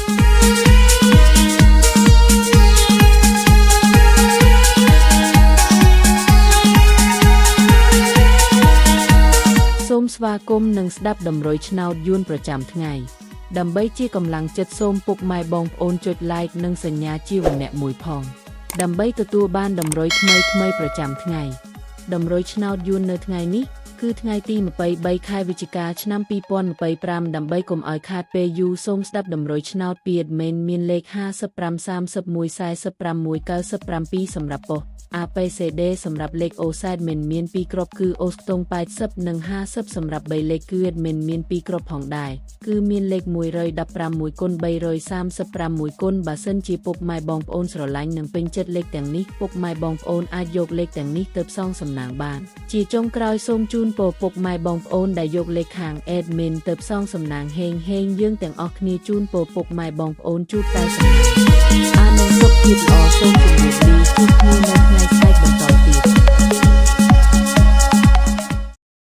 សូមស្វាគមន៍និងស្ដាប់តម្រុយឆ្នោតយួនប្រចាំថ្ងៃដើម្បីជាកម្លាំងចិត្តសូមពុកម៉ែបងប្អូនចុច Like និងសញ្ញាជាវណ្ណៈមួយផងដើម្បីទទួលបានតម្រុយថ្មីៗប្រចាំថ្ងៃតម្រុយឆ្នោតយួននៅថ្ងៃនេះគឺថ្ងៃទី23ខែវិច្ឆិកាឆ្នាំ2025ដើម្បីកុំឲ្យខាតពេលយូរសូមស្ដាប់តម្រុយឆ្នោតពី admin មានលេខ55 31 46 97សម្រាប់ប៉ុស្តិ៍ APCD សម្រាប់លេខអូសែតមិនមាន2គ្រាប់គឺអូសខ្ទង់80និង50សម្រាប់3លេខគឺ admin មាន2គ្រាប់ផងដែរគឺមានលេខ115 1គុណ335 1គុណបើសិនជាពុកម៉ែបងប្អូនស្រឡាញ់និងពេញចិត្តលេខទាំងនេះពុកម៉ែបងប្អូនអាចយកលេខទាំងនេះទៅផ្សងសំណាងបានជាចុងក្រោយសូមជូនពរពុកម៉ែបងប្អូនដែលយកលេខខាង admin ទៅផ្សងសំណាងហេងហេងយើងទាំងអស់គ្នាជូនពរពុកម៉ែបងប្អូនជួបតែសំណាងអាននិងសុខភាពល្អសូមជម្រាបលា។